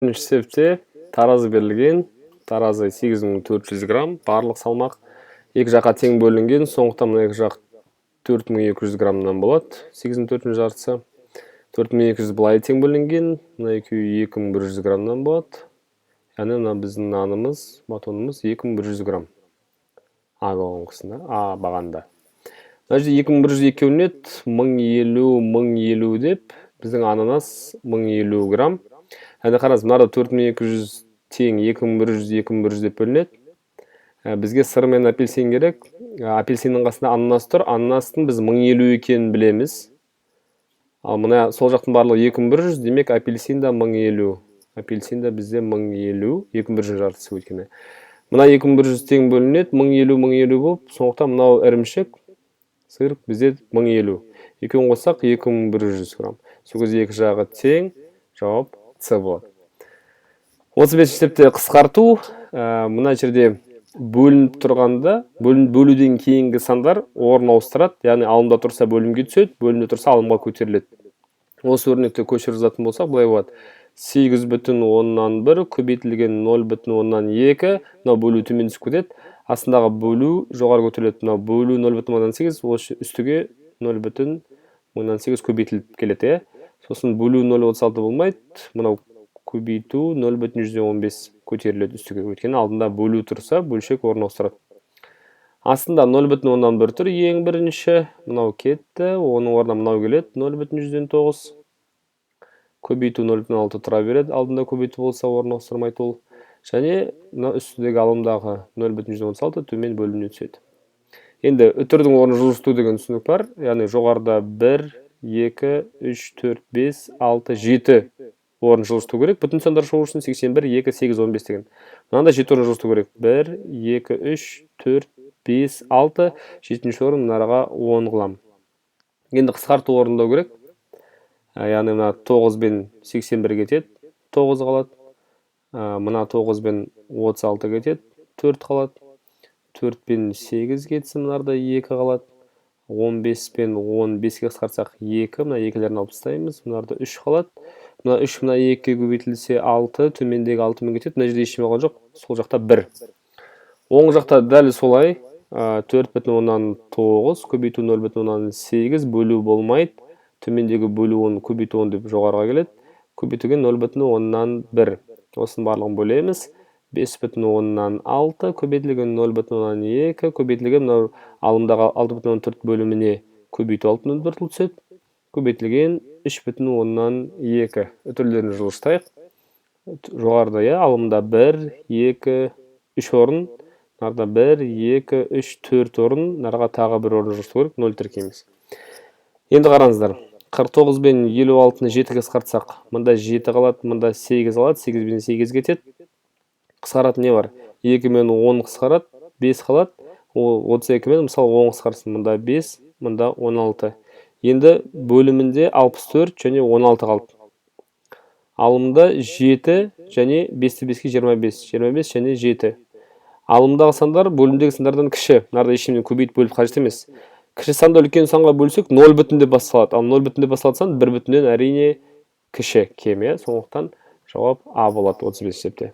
Есепте таразы берілген. Таразы 8400 грамм, барлық салмақ екі жаққа тең бөлінген, сондықтан мына екі жақ 4200 граммнан болады. 8400 жартысы 4200 былай тең бөлінген, мына екеуі 2100 граммнан болады. Яғни мына біздің нанымыз, батонымыз 2100 грамм. А колонкасында, А бағанда. Мына жерде 2100 екіге бөлінеді, 1050, 1050 деп, біздің ананас 1050 грамм. Яғни қараңыз, мынада 4200 тең 2100, 2100 деп бөлінеді. Бізге сыр мен апельсин керек. Апельсиннің қасында ананас тұр. Ананастың біз 1050 екенін білеміз. Ал мына сол жақтың барлығы 2100, демек, апельсин да 1050. Апельсин да бізде 1050, 2100 жартысы өйткені. Мына 2100 тең бөлінеді, 1050, 1050 болып, сондықтан мынау ірімшік, сыр бізде 1050. Екеуін қоссақ, 2100 грамм. Сол кезде екі жағы тең, жауап С болады. 35 есепте қысқарту, мына жерде бөлініп тұрғанда, бөлуден кейінгі сандар орын ауыстырады, яғни алымда тұрса, бөлімге түседі, бөлімде тұрса, алымға көтеріледі. Осы өрнекті көшіріп жазатын болсақ, былай болады: 8,1 көбейтілген 0,2. Мынау бөлу төмен түсіп кетеді, астындағы бөлу жоғары көтеріледі. Мынау бөлу 0,8, осы үстіге 0,8 көбейтіліп келеді, иә. Сосын бөлу 0,36 болмайды, мынау көбейту 0,15 көтеріледі үстіге, өйткені алдында бөлу тұрса, бөлшек орын ауыстырады. Астында 0,1 тұр ең бірінші, мынау кетті, оның орнына мынау келеді, 0,9 көбейту 0,6 тұра береді, алдында көбейту болса, орын ауыстырмайды ол. Және мына үстіндегі алымдағы 0,36 төмен бөліміне түседі. Енді үтірдің орнын жылжыту деген түсінік бар, яғни жоғарыда 1, 2, 3, 4, 5, 6, 7 орын жылжыту керек бүтін сандар шығу үшін: 81, 2, 8, 15 деген. Мынанда 7 орын жылжыту керек: 1, 2, 3, 4, 5, 6, жетінші орын мына араға 10 қыламын. Енді қысқарту орындау керек, яғни мына 9 бен 81 кетеді, 9 қалады. Мына 9 бен 36 кетеді, 4 қалады. 4 пен 8 кетсін, мынарда 2 қалады. 15 пен 15-ке қысқартсақ, 2, мына екілерін алып тастаймыз, мынарда 3 қалады. Мына 3 мына 2-ге көбейтілсе, 6, төмендегі 6-мен кетеді. Мына жерде ештеме қалған жоқ, сол жақта 1. Оң жақта дәл солай: 4,9 көбейту 0,8, бөлу болмайды, төмендегі бөлу 10 көбейту 10 деп жоғарыға келеді, көбейтілген 0,1. Осының барлығын бөлеміз: 5,6 көбейтілген 0,2 көбейтілген мынау алымдағы 6,4 бөліміне көбейту 6,4 түседі, көбейтілген 3,2. Үтірлерін жылжытайық. Жоғарыда, иә, алымда 1, 2, 3 орын, мынарда 1, 2, 3, 4 орын, мынаға тағы бір орын жылжыту керек, 0 тіркейміз. Енді қараңыздар, 49 бен 56-ны 7-ге қысқартсақ, мында 7 қалады, мында 8 қалады, 8 бен 8 кетеді. Қысқаратын не бар? 2 мен 10 қысқарады, 5 қалады. Ол 32 мен, мысалы, 10 қысқарсын, мында 5, мында 16. Енді бөлімінде 64 және 16 қалды. Алымда 7 және 5-ті 5-ке 25, 25 және 7. Алымдағы сандар бөлімдегі сандардан кіші. Мынарда ештеңені көбейтіп, бөліп қажет емес. Кіші санды үлкен санға бөлсек, 0 бүтін деп басталады. Ал 0 бүтін деп басталатын сан 1 бүтіннен, әрине, кіші, кем, иә. Сондықтан жауап А болады 35 есепте.